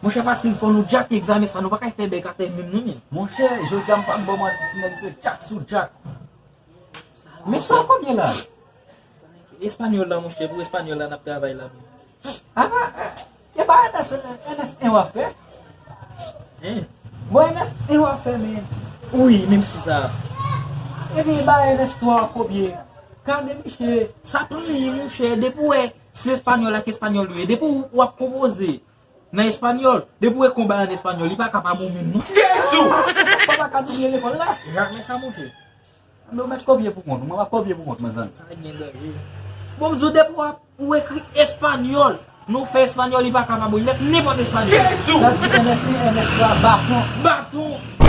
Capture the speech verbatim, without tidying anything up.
Monchè Fasil, fò nou djake egzamen sa, nou pa ka fè bèk atè menm non, men. Monchè, jodi a m p ap ba w manti, ti nèg se djak sou djak. Men sa w konbyen la? Espanyòl la, monchè, pou espanyòl la, n ap travay la, men. Apa, e pa N S, N S en w ap fè? Hein? Bon, N S en w ap fè, men. Wi, menm si sa. Epi, e pa N S twa w ap kopye. Gade, mesye. Sa pa anyen, monchè, depi w wè, se espanyòl ak espanyòl yo ye. Depi w ap konpoze nan espanyòl, depi w wè konba an espanyòl, li pa ka pa bon menm, non. Jezi! Sa pa ka double lekòl la. Jamè sa monte. Men w mèt kopye pou kont ou, mwen m ap kopye pou kont mwen, zanmi. Pa gen danje. Bon, m di w depi w ap, ou ekri espanyòl, nou fè espanyòl, li pa ka pa bon, li mèt nenpòt espanyòl. Jezi! Sa di N S en, N S twa, baton. Baton!